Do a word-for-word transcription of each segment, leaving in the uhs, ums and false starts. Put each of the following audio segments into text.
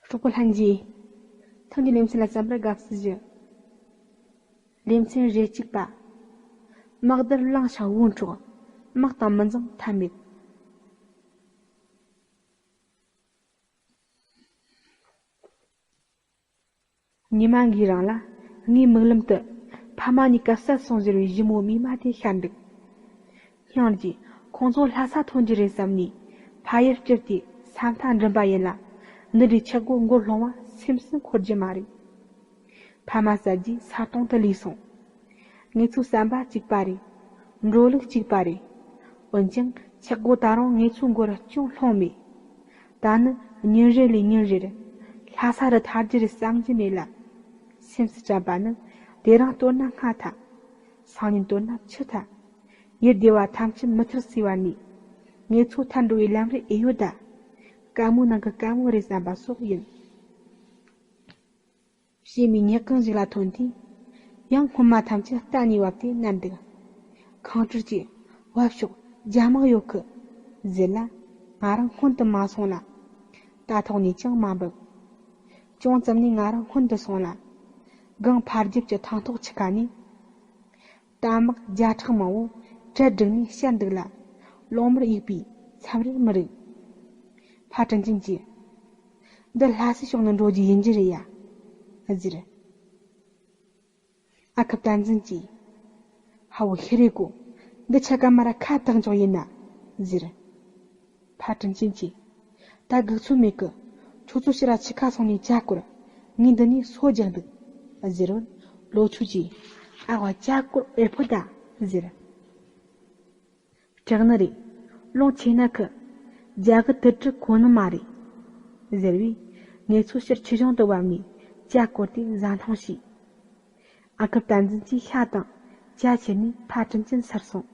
གྲོགས་པོ་ལྷན་རྒྱས། ཐེངས་འདིའི་ལེ་ཚན་ལ་གསན་པར་དགའ་བསུ་ཞུ། ལེ་ཚན་རེ་གཅིག་པ། དམག་དར་བླངས་ཤིང་བོའུ་འཕྲོག་དམག་དང་མི་འཛིང་ཐབས་མེད། ཉི་མ་འགའི་རིང་ལ་ངའི་མིག་ལམ་དུ་ཕ་མ་གཉིས་ཀ་བསད་སོང་ཟེར་བའི་ཞི་མོའི་རྨས་མ་དེ་ཤར་འདུག་སྙིང་རྗེ། ཁོང་ཚོ་ལྷ་ས་ཐོན་རྒྱུ་རེད་བསམ་ནས་ཕ་ཡུལ་བསྐྱུར་ཏེ་ས་མཐའ་འགྲིམ་པ་ཡིན་ལ། འདི་འདྲའི་ཆག་སྒོ་མགོ་ལྷུང་བ་སེམས་སུ་འཁོར་རྒྱུ་མ་རེད། ཕ་མ་བསད་རྗེས་ས་དོང་དུ་ལུས་སོང་། ངེད་ཚོའི་བསམ་པ་གཅིག་པ་རེད། འགྲོ་ལུགས་གཅིག་པ་རེད། འོན་ཀྱང་ཆག་སྒོ་ད་རུང་ངེད་ཚོའི་མགོ་རུ་ཅུང་ལྷུང་མེད། ད་ནི་ཉིན་རེ་ལས་ཉིན་རེར་ལྷ་ས་རུ་ཐར་རྒྱུ་རེད་བསམ་རྒྱུ་མེད་ལ། སེམས་སུ་དྲན་པ་ནི་དེ་རིང་གཏོར་ན་སྔ་ཐལ། སང་ཉིན་གཏོར་ན་ཕྱི་ཐལ། ཡུལ་སྡེ་བ་ཐམས་ཅད་མི་ཐར་སྲིད་པ་ནས། ངེད་ཚོ་ཐར་འགྲོ་བའི་ལམ་རེ་ཨེ་ཡོད་ད། དཀའ་མོའི་ནང་གི་དཀའ་མོ་རེད་བསམ་པ་སོགས་ཡིན། བྱེ་མའི་ཉག་གང་ཞིག་ལ་ཐོན་དུས། ཡང་སྔོན་མ་ཐམས་ཅད་རྟ་ནས་བབས་ཏེ་མནན་འདུག་ཁང་སྤྲུལ་གྱིས། བབས་ཤོག་རྒྱ་དམག་ཡོད་གི་ཟེར་ལ། ང་རང་སྔོན་དུ་མ་སོང་ལ། རྟ་ཐོག་ནས་ཀྱང་མ་འབབ། ཅུང་ཙམ་ནས་ང་རང་སྔོན་དུ་སོང་ལ། སྒང་ཕར་རྒྱབ་ཀྱི་ཐང་ཐོག་ཕྱི་ཁ་ནས། རྟ་དམག་བརྒྱ་ཕྲག་མང་བོ་གྲལ་བསྒྲིགས་ནས་བཤད་འདུག་ལ། གློག་དམར་གཡུག་པས་མཚམས་རེར་མི་རིག་ཕ་དྲིན་ཅན་གྱིས། འདི་ལྷ་སའི་ཕྱོགས་ནས་འགྲོ་རྒྱུ་ཡིན་རྒྱུ་རེད་ཡ། ཟེར། ཨ་ཁུ་བསྟན་འཛིན་གྱིས། ཧ་བོ་ཤི་རེ་གོ། འདི་ཆ་ག་མ་ར་ཁ་བཏགས་འཇོག་ཡིན་ན། ཟེར། ཕ་དྲིན་ཅན་གྱིས། ད་སྒུག་ཚོད་མེད་གི་ཁྱོད་ཚོ་ཕྱིར་ར་ཕྱི་ཁ་སོང་ནས་ཇ་བསྐོལ། ངས་འདི་ནས་སོ་རྒྱག་འདུག་ཟེར་བར། ལོ་ཆུ་གྱིས། ཨ་བ་ཇ་བསྐོལ་ཨེ་ཕོད་ད། ཟེར། སྐྲག་ནི་རེད། རླུང་ཆེ་ན་ཁི། རྒྱ་གི་དུར་དྲི་ཁོ་ནི་མ་རེད། ཟེར་བས། ངེད་ཚོ་ཕྱིར་ཆུ་གཞུང་དུ་བབས་ནས་ཇ་བསྐོལ་ཏེ་བཟའ་འཐུང་བྱས། ཨ་ཁུ་བསྟན་འཛིན་གྱིས་ཤ་དང་ཇ་ཁྱེར་ནས་ཕ་དྲིན་ཅན་སར་སོང་།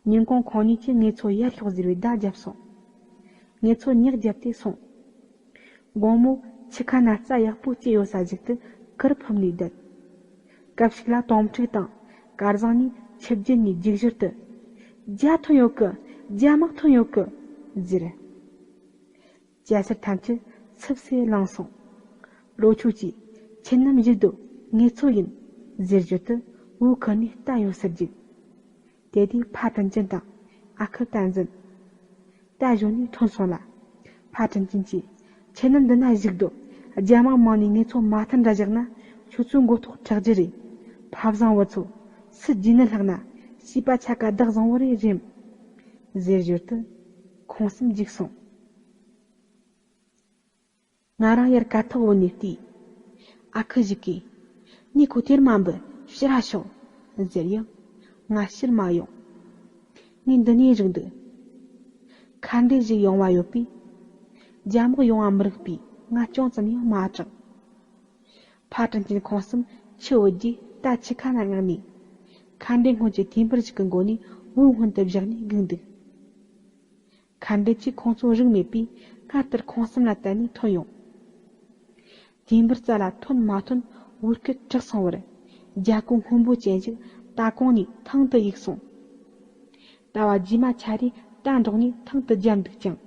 ཉིན་གུང་ཁོང་གཉིས་ཀྱིས་ངེད་ཚོ་ཡར་ཤོག་ཟེར་བའི་བརྡ་བརྒྱབ་སོང་། ངེད་ཚོ་ཉག་བརྒྱབ་སྟེ་སོང་། དགོང་མོ་ཆུ་ཁ་ན་རྩྭ་ཡག་པོ་སྐྱེས་ཡོད་ས་ཞིག་ཏུ་གུར་ཕུབ་ནས་བསྡད། སྐབས་ཤིག་ལ་དོམ་ཕྲུག་དང་སྐལ་བཟང་གཉིས་ཆུ་རྒྱུན་ནས་རྒྱུག་ཞོར་དུ། རྒྱ་ཐོན་ཡོད་གི་རྒྱ་དམག་ཐོན་ཡོད་གི་ཟེར། ཇ་སེར་ཐམས་ཅད་ཚིབ་སེ་ལངས་སོང་། ལོ་ཆུ་གྱིས་ཁྱེད་རྣམས་བཞུགས་སྡོད། ངེད་ཚོ་ཡིན་ཟེར་ཞོར་དུ་འུ་ཁུར་ནས་རྟ་ཡོད་སར་རྒྱུག་དེ་དུས་ཕ་དྲིན་ཅན་དང་ཨ་ཁུ་བསྟན་འཛིན། རྟ་གཞོན་ནས་ཐོན་སོང་ལ། ཕ་དྲིན་ཅན་གྱིས། ཁྱེད་རྣམས་འདི་ན་བཞུགས་སྡོད། རྒྱ་དམག་མང་ནས་ངེད་ཚོ་མ་མཐུན་འདྲ་བཞག་ན་ཁྱོད་ཚོའི་མགོ་ཐོག་དྲག་རྒྱུ་རེད། ཕ་བཟང་བུ་ཚོ། སུ་རྒྱུས་ནི་ལྷག་ན་བྱིས་པ་ཆ་ག་བདག་བཟང་བོ་རེ་རེམ། ཟེར་ཞོར་དུ་ཁོང་གསུམ་འཇིགས་སོང་། ང་རང་ཡར་ཀ་ཐོག་བུད་ནས་བལྟས། ཨ་ཁུ་ཞིག་གིས། ནི་ཁོ་དེར་མ་འབུད་ཕྱིར་ར་ཤོག་ཟེར་ཡང་། ང་ཕྱིར་མ་ཡོང་། ངས་འདི་ནས་རིག་འདུག་ཁ་འདྲེ་ཞིག་ཡོང་བ་ཡོད་པས། རྒྱ་དམག་ཡོང་བ་མི་རིག་པས་ང་ཅུང་ཙམ་ཡང་མ་སྐྲག་ཕ་དྲིན་ཅན་ཁོང་གསུམ་ཆུ་བུད་རྗེས་རྟ་ཆུ་ཁ་ན་མངགས་ནས། ཁ་འདྲེ་སྔོན་གྱི་དུས་འབུར་ཞིག་གི་མགོ་ནས་བོའུ་སྔོན་དུ་བཞག་ནས་སྒུག་འདུག་ཁ་འདྲེ་གཅིག་ཁོང་ཚོ་རིག་མེད་པས་སྔར་ལྟར་ཁོང་གསུམ་ལ་བལྟས་ནས་ཐོན་ཡོང་། དུས་འབུར་རྩ་ལ་ཐོན་མ་ཐོན་བོའུ་སྐད་གྲགས་སོང་བར། རྒྱ་གོས་སྔོན་པོ་ཅན་ཞིག་རྟ་གོང་ནས་ཐང་དུ་གཡུགས་སོང་། ལྟ་བ་རྗེས་མ་ཆ་རེ་རྟ་འདྲོག་ནས་ཐང་དུ་བརྒྱབ་འདུག་ཀྱང་།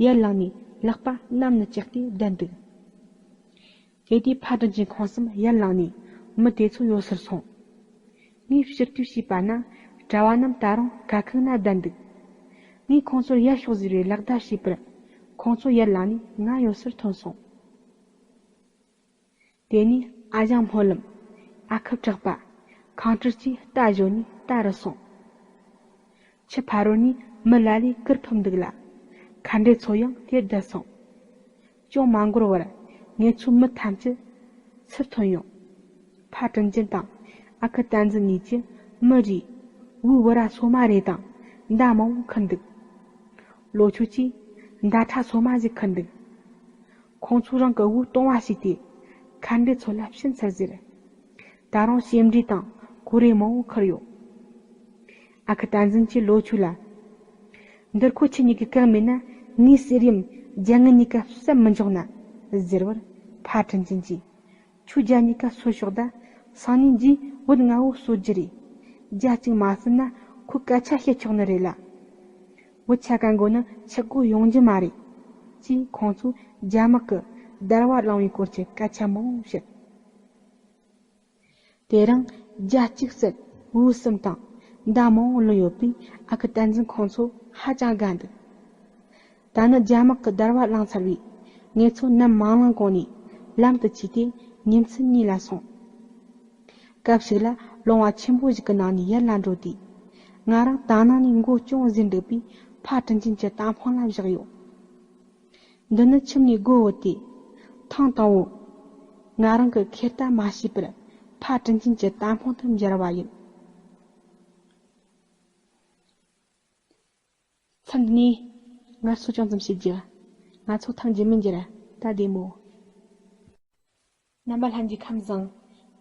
ཡར་ལངས་ནས་ལག་པ་གནམ་ནས་བཀྱགས་ཏེ་བསྡད་འདུག་དེ་དུས་ཕ་དྲིན་ཅན་ཁོང་གསུམ་ཡར་ལངས་ནས་མི་དེ་ཚོ་ཡོད་སར་སོང་། ངས་ཕྱིར་བལྟས་བྱས་པ་ན་གྲྭ་བ་རྣམས་ད་རུང་ཀ་ཁུག་ན་བསྡད་འདུག་ངས་ཁོང་ཚོར་ཡར་ཤོག་ཟེར་བའི་ལག་བརྡ་བྱས་པར། ཁོང་ཚོ་ཡར་ལངས་ནས་ང་ཡོད་སར་ཐོན་སོང་། དེ་ནས་ཨ་ཞང་སྨོན་ལམ། ཨ་ཁུ་གྲགས་པ། ཁང་སྤྲུལ་གྱིས་རྟ་གཞོན་ནས་རྟ་རུ་སོང་། ཆུ་ཕ་རོལ་ནས་མི་ལ་ལས་གུར་ཕུབ་འདུག་ལ། ཁ་འདྲེ་ཚོ་ཡང་དེར་བསྡད་སོང་། ཅུང་མ་འགོར་བར་ངེད་ཚོའི་མི་ཐམས་ཅད་ཚུར་ཐོན་ཡོང་། ཕ་དྲིན་ཅན་དང་ཨ་ཁུ་བསྟན་འཛིན་གཉིས་ཀྱིས་མི་རེས་བོའུ་བུ་ར་སོ་མ་རེ་དང་མདའ་མང་བོ་ཁུར་འདུག་ལོ་ཆུ་གྱིས་མདའ་ཁྲ་སོ་མ་ཞིག་ཁུར་འདུག་ཁོང་ཚོ་རང་གི་བོའུ་གཏོང་བ་བྱས་ཏེ་ཁ་འདྲེ་ཚོ་ལ་ཕྱིན་ཚར་ཟེར། ད་རུང་ཞེམ་འདྲིས་དང་ཀོ་རེ་མང་བོ་ཁུར་ཡོད། ཨ་ཁུ་བསྟན་འཛིན་གྱིས་ལོ་ཆུ་ལ། འདིར་ཁོ་ཁྱེད་གཉིས་ཀྱིས་བཀག་མེད་ན་ངའི་གསེར་ཡུམ་རྒྱ་ངན་གཉིས་ཀ་བསད་མི་འཇོག་ན་ཟེར་བར་ཕ་དྲིན་ཅན་གྱིས། ཁྱོད་རྒྱ་གཉིས་ཀ་སོ་ཤོག་ད། སང་ཉིན་རྗེས་བུད་ང་བོ་གསོད་རྒྱུ་རེད། རྒྱ་གཅིག་མ་བསད་ན་ཁོ་སྐད་ཆ་བཤད་ཆོག་ནི་རེད་ལ། བུད་ཆ་ག་མགོ་ནི་ཆག་སྒོ་ཡོང་རྒྱུ་མ་རེད། ཅེས་ཁོང་ཚོས་རྒྱ་དམག་གི་ བརྡར་བ་བླངས་པའི་སྐོར་གྱི་སྐད་ཆ་མང་པོ་བཤད། དེ་རིང་རྒྱ་གཅིག་སྲིད་བོད་གསུམ་དང་མདའ་མང་པོ་ལོན་ཡོད་པས། ཨ་ཁུ་བསྟན་འཛིན་ཁོང་ཚོ་ཧ་ཅང་དགའ་འདུག་ད་ནི་རྒྱ་དམག་གིས་བརྡར་བ་བླངས་ཚར་བས། ངེད་ཚོ་ནམ་མང་ལང་གོང་ནས་ལམ་དུ་ཆས་ཏེ་ཉིན་མཚན་གཉིས་ལ་སོང་། སྐབས་ཤིག་ལ་ལུང་བ་ཆེན་པོ་ཞིག་གི་ནང་ནས་ཡར་ལ་འགྲོ་དུས། ང་རང་དྭགས་ནང་ནས་མགོ་ཅུང་ཟད་འདུག་པས། ཕ་དྲིན་ཅན་གྱི་རྟ་ཕོ་ལ་བཞག་ཡོད། འདི་ནི་ཁྱིམ་ནས་སྒོ་བུད་དེ། ཐེངས་དང་པོ་ང་རང་གིས་ཁེར་ལྟ་མ་བྱས་པར་ཕ་དྲིན་ཅན་གྱི་རྟ་ཕོ་དུ་འབྱོར་བ་ཡིན། ཚར་འདི་ནས་ངལ་གསོ་ཅུང་ཙམ་བྱེད་རྒྱུ། ང་ཚོ་ཐེངས་རྗེས་མི་འགྱུར། ད་བདེ་མོ། རྣམ་པ་ལྷན་རྒྱས་ཁམས་བཟང་།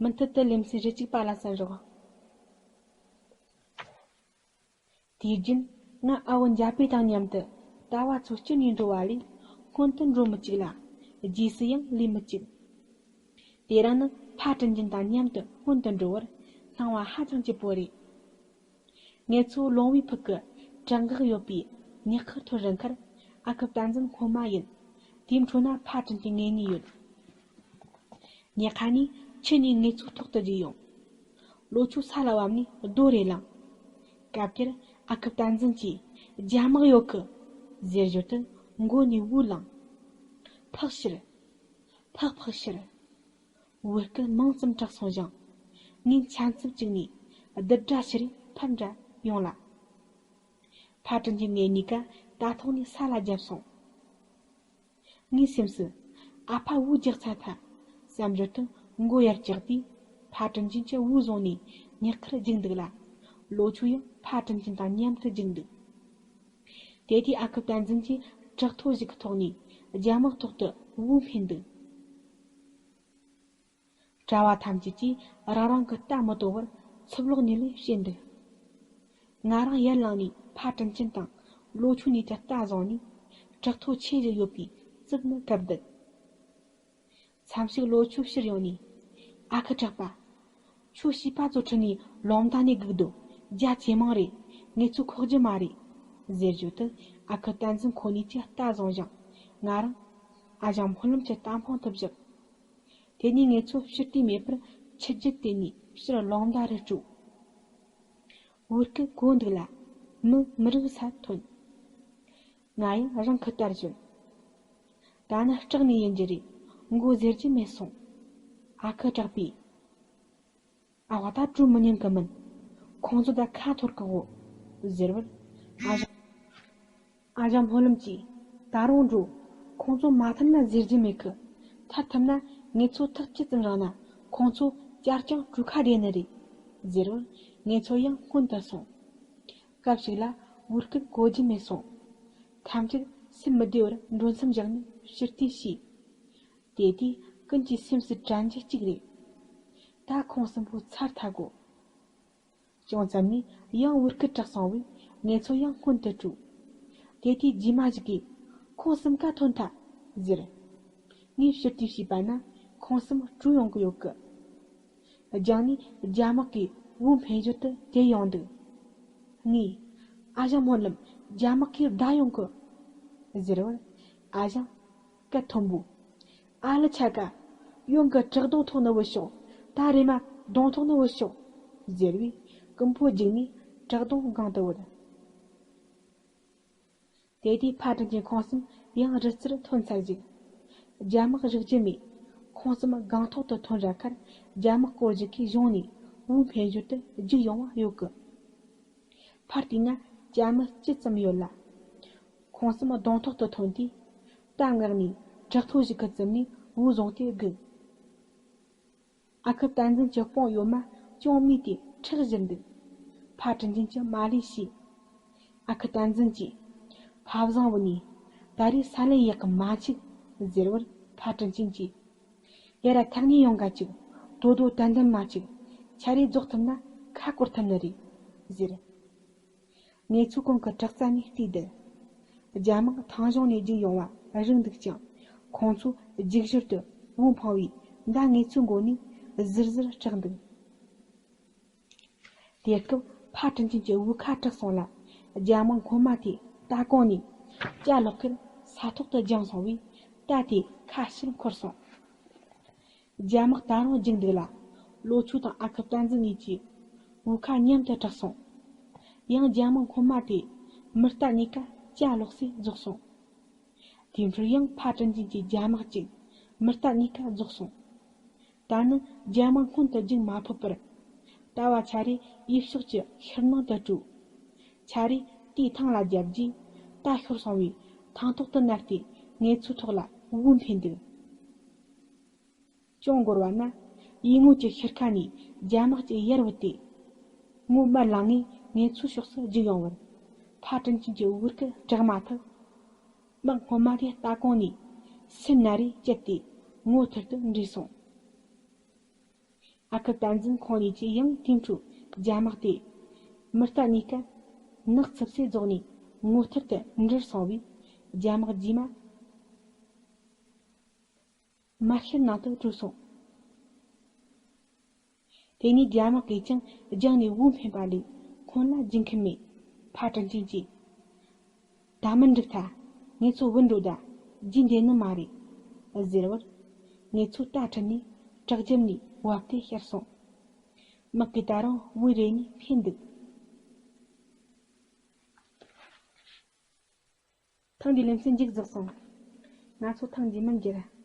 མུ་མཐུད་དུ་ལེ་ཚན་རེ་གཅིག་པ་ལ་གསན་རོགས། དུས་རྒྱུན་ང་ཨ་བོ་འཇའ་པེ་དང་མཉམ་དུ་ལྟ་བ་ཚོ་སྐྱིད་ནས་འགྲོ་བ་ལས་སྔོན་དུ་འགྲོ་མི་བཅུག་ལ། རྗེས་སུ་ཡང་ལས་མི་བཅུག་དེ་རིང་ནི་ཕ་དྲིན་ཅན་དང་མཉམ་དུ་སྔོན་དུ་འགྲོ་བར་སྣང་བ་ཧ་ཅང་སྐྱིད་པོ་རེད། ངེད་ཚོ་ལུང་བའི་ཕུག་གི་བྲག་འགག་ཡོད་པའི་ཉག་ཁུ་ཐོར་རུ་ཁར་ཨ་ཁུ་བསྟན་འཛིན་ཁོ་མ་ཡིན། དེའི་འཕྲོ་ན་ཕ་དྲིན་གྱི་ངེད་གཉིས་ཡོད། ཉག་ཁ་ནས་ཁྱི་གཉིས་ངེད་ཚོའི་ཐོག་ཏུ་རྒྱུགས་ཡོང་། ལོ་ཆུ་ས་ལ་བབས་ནས་རྡོ་རེ་བླངས། སྐབས་དེར་ཨ་ཁུ་བསྟན་འཛིན་གྱིས་རྒྱ་དམག་ཡོད་གི་ཟེར་ཞོར་དུ་མགོ་ནས་བུ་བླངས། ཕག་ཕྱིར། ཕག་ཕག་ཕྱིར། བོད་སྐད་མང་ཙམ་གྲགས་སོང་ཞིང་། ངའི་ཆ་འཚབ་ཅིག་ནས་རྡུལ་སྒྲ་ཕྱི་རེ་ཕར་འདྲ་ཡོང་ལ། ཕ་དྲིན་ཅན་ངེད་གཉིས་ཀ་ད་ཐོག་ནས་ས་ལ་བརྒྱབ་སོང་། ངའི་སེམས་སུ། ཨ་ཕ་བུ་རྒྱག་ཚར་ཐལ་བསམ་ཞོར་དུ་མགོ་ཡར་བཀྱགས་དུས། ཕ་དྲིན་ཅན་གྱིས་བུ་བཟུང་ནས་ཉག་ཁར་རྒྱུགས་འདུག་ལ། ལོ་ཆུ་ཡང་ཕ་དྲིན་ཅན་དང་མཉམ་དུ་རྒྱུགས་འདུག་དེ་དུས་ཨ་ཁུ་བསྟན་འཛིན་གྱིས་བྲག་ཐོ་ཞིག་གི་ཐོག་ནས་རྒྱ་དམག་ཐོག་ཏུ་བུ་འཕེན་འདུག་གྲྭ་བ་ཐམས་ཅད་ཀྱིས་རང་རང་གི་རྟ་མི་དོ་བར་ཚུབ་ལོག་ཉིད་ལས་བཤད་འདུག་ང་རང་ཡར་ལངས་ནས་ཕ་དྲིན་ཅན་དང་ལོ་ཆུ་གཉིས་ཀྱི་རྟ་བཟུང་ནས་བྲག་ཐོ་ཆེ་ཞིག་ཡོད་པའི་རྩིབ་ནས་བཀབ་འདུག་མཚམས་ཤིག་ལོ་ཆུ་ཕྱིར་ཡོང་ནས། ཨ་ཁུ་གྲགས་པ། ཁྱོད་བྱིས་པ་ཚོ་ཁྲིད་ནས་ལོ་མདའ་ནས་སྒུག་འདུག་རྒྱ་ཇེ་མང་རེད། ངེད་ཚོ་ཁོག་རྒྱུ་མ་རེད། ཟེར་ཞོར་དུ་ཨ་ཁུ་བསྟན་འཛིན་ཁོ་གཉིས་ཀྱི་རྟ་བཟུང་ཞིང་། ང་རང་ཨ་ཞང་སྨོན་ལམ་གྱི་རྟ་ཕོ་དུ་བཞག་དེ་ནས་ངེད་ཚོ་ཕྱིར་ལྟས་མེད་པར་ཆུ་རྒྱུད་དེ་ནས་ཕྱིར་ལོ་མདའ་རུ་དཀྲོལ། བོད་སྐད་གོ་འདུག་ལ། མི་མི་རིགས་ས་ཐོན། ང་ཡང་རང་ཁུ་ལྟར་བྱོན། ད་ནི་སྐྲག་ནས་ཡིན་རྒྱུ་རེད། མགོ་ཟེར་རྒྱུ་མེད་སོང་། ཨ་ཁུ་གྲགས་པས། ཨ་བ་ད་བྲོས་མི་ཉན་གི་མིན། ཁོང་ཚོ་ད་ཁ་འཐོར་གི་འོ། ཟེར་བར། ཨ་ཞང་། ཨ་ཞང་སྨོན་ལམ་གྱིས། ད་རུང་འགྲོ། ཁོང་ཚོ་མ་ཐུབ་ན་ཟེར་རྒྱུ་མེད་གི། ཐར་ཐུབ་ན་ངེད་ཚོ་ཐག་ཅི་ཙམ་རིང་ན་ཁོང་ཚོ་བསྐྱར་ཀྱང་གྲོས་ཁ་བསྡད་ནི་རེད། ཟེར་བར། ངེད་ཚོ་ཡང་སྔོན་དུ་སོང་། སྐབས་ཤིག་ལ་བོད་སྐད་གོ་རྒྱུ་མེད་སོང་། ཐམས་ཅད་སེམས་མི་བདེ་བར་འགྲོ་མཚམས་བཞག་ནས་ཕྱིར་ལྟས་བྱས། དེ་དུས་ཀུན་གྱི་སེམས་སུ་དྲན་རྒྱུ་གཅིག་རེད། ད་ཁོང་གསུམ་པོ་ཚར་ཐལ་གོ། ཅུང་ཙམ་ནས་ཡང་བོད་སྐད་གྲགས་སོང་བས་ངེད་ཚོ་ཡང་སྔོན་དུ་བྲོས། དེ་དུས་རྗེས་མ་ཞིག་གིས། ཁོང་གསུམ་ཀ་ཐོན་ཐལ། ཟེར། ངས་ཕྱིར་ལྟས་བྱས་པ་ན་ཁོང་གསུམ་བྲོས་ཡོང་གི་ཡོད་གི། རྒྱང་ནས་རྒྱ་དམག་གིས་བོ་འཕེན་ཞོར་དུ་དེད་ཡོང་འདུག་ངས། ཨ་ཞང་སྨོན་ལམ། རྒྱ་དམག་གིས་བདའ་ཡོང་གི། ཟེར་བར། ཨ་ཞང་། སྐད་མཐོན་པོས། ཨ་ལི་ཆ་ག་ཡོང་གི་བྲག་གདོང་ཐོག་ནས་བུད་ཤོག་ད་རེམ་མ་གདོང་ཐོག་ནས་བུད་ཤོག་ཟེར་བས་རྐུན་པོ་རྒྱུགས་ནས་བྲག་གདོང་སྒང་དུ་བུད། དེ་དུས་ཕ་དྲིན་ཅན་ཁོང་གསུམ་ཡང་རི་རྩེར་ཐོན་ཚར་ཅིང་། རྒྱ་དམག་རིག་རྒྱུ་མེད། ཁོང་གསུམ་སྒང་ཐོག་ཏུ་ཐོན་ར་ཁར་རྒྱ་དམག་སྐོར་ཞིག་གིས་གཞུང་ནས་བོ་འཕེན་ཞོར་དུ་རྒྱུགས་ཡོང་བ་ཡོད་གི། ཕར་བལྟས་ན་ལྕགས་མི་སྤྱི་ཙམ་ཡོད་ལ། ཁོང་གསུམ་གདོང་ཐོག་ཏུ་ཐོན་དུས། རྟ་མངགས་ནས་བྲག་ཐོ་ཞིག་གི་རྩིབ་ནས་བོ་བཟུང་སྟེ་སྒུག་ཨ་ཁུ་བསྟན་འཛིན་གྱི་དཔུང་གཡོ་མ་ཅུང་མིད་དེ་ཁྲག་བཞུར་འདུག་ཕ་དྲིན་ཅན་གྱིས་མ་ལས་ཤེས། ཨ་ཁུ་བསྟན་འཛིན་གྱིས། ཕ་བཟང་བུ་ནས་ད་རེས་ས་ལན་ཡག་གི་མ་འཆུག་ཟེར་བར་ཕ་དྲིན་ཅན་གྱིས། ཡ་ར་ཐག་ཉེ་ཡོང་ག་ཅིག་དོ་དོ་ཏན་ཏན་མ་ཅིག་ཆ་རེ་རྫོགས་ཐུབ་ན་ཁ་སྐོར་ཐུབ་ནི་རེད། ཟེར། ངེད་ཚོ་གོང་གི་བྲག་རྩ་ནས་བལྟས་དུས། རྒྱ་དམག་ཐང་གཞུང་ནས་རྒྱུགས་ཡོང་བ་རིག་འདུག་ཅིང་། ཁོང་ཚོ་རྒྱུགས་ཞོར་དུ་བོ་འཕང་བས་མདའ་ངེད་ཚོའི་མགོ་ནས་ཟིར་ཟིར་གྲགས་འདུག་དེ་སྐབས་ཕ་དྲིན་ཅན་གྱི་བོའི་ཁ་གྲགས་སོང་ལ། རྒྱ་དམག་མགོ་མ་དེ་རྟ་གོང་ནས་ཅ་ལག་ཁུར་ས་ཐོག་ཏུ་བརྒྱངས་སོང་བས། རྟ་དེ་ཁ་ཕྱིར་འཁོར་སོང་། རྒྱ་དམག་ད་རུང་རྒྱུག་འདུག་ལ། ལོ་ཆུ་དང་ཨ་ཁུ་བསྟན་འཛིན་གཉིས་ཀྱི་བོའུ་ཁ་མཉམ་དུ་གྲགས་སོང་། ཡང་རྒྱ་དམག་སྔོན་མ་དེ་མི་རྟ་གཉིས་ཀ་ཇ་ལོག་སེ་རྫོགས་སོང་། དེ་འཕྲོར་ཡང་ཕ་དྲིན་ཅན་གྱི་རྒྱ་དམག་ཅིག་མི་རྟ་གཉིས་ཀ་རྫོགས་སོང་། ད་ནི་རྒྱ་དམག་སྔོན་དུ་རྒྱུག་མ་ཕོད་པར། རྟ་བ་ཆ་རེ་ཡུལ་ཕྱོགས་ཀྱི་ཤུལ་ནང་དུ་བྲོས། ཆ་རེ་རྟའི་ཐང་ལ་བརྒྱབ་རྗེས། རྟ་ཤོར་སོང་བའི་ཐང་ཐོག་ཏུ་མནར་ཏེ་ངེད་ཚོའི་ཐོག་ལ་བོའུ་འཕེན་འདུག་ཅུང་འགོར་བ་ན། ཡུལ་ངོས་ཀྱི་ཤུལ་ཁ་ནས་རྒྱ་དམག་ཅིག་ཡར་བུད་དེ། ངོ་དམར་ལངས་ངེ་ངེད་ཚོའི་ཕྱོགས་སུ་རྒྱུག་ཡོང་བར། ཕ་དྲིན་ཅན་གྱི་བོའུ་སྐུ་དྲག་མ་ཐག་དམག་སྔོན་མ་དེ་རྟ་གོང་ནས་སེམས་ན་རེ་བཅད་དེ་ངོ་ཐུར་དུ་འདྲེས་སོང་། ཨ་ཁུ་བསྟན་འཛིན་ཁོང་གཉིས་ཀྱིས་ཡང་དེའི་འཕྲོ་རྒྱ་དམག་དེ་མི་རྟ་གཉིས་ཀ་ནག་འཚུབ་སེ་རྫོགས་ནས་ངོ་ཐུར་དུ་འདྲེས་སོང་བས། རྒྱ་དམག་རྗེས་མ་མར་ཤུལ་ནང་དུ་བྲོས་སོང་། དེ་ནས་རྒྱ་དམག་གིས་ཀྱང་རྒྱང་ནས་བོའུ་འཕེན་པ་ལས་ཁོང་ལ་རྒྱུག་མཁན་མེད། ཕ་དྲིན་ཅན་གྱིས། ད་མི་འགྲིག་ཐལ། ངེད་ཚོ་བུད་འགྲོ་ད། རྒྱུག་འདོད་ནི་མ་རེད། ཟེར་བར། ངེད་ཚོ་རྟ་ཁྲིད་ནས་བྲག་རྒྱབ་ནས་བབས་ཏེ་ཤར་སོང་། དམག་གིས་ད་རུང་བོའུ་རེ་གཉིས་འཕེན་འདུག་ཐེངས་འདིའི་ལེ་ཚན་མཇུག་རྫོགས་སོང་། ང་ཚོ་ཐེངས་རྗེས་མར་མཇལ།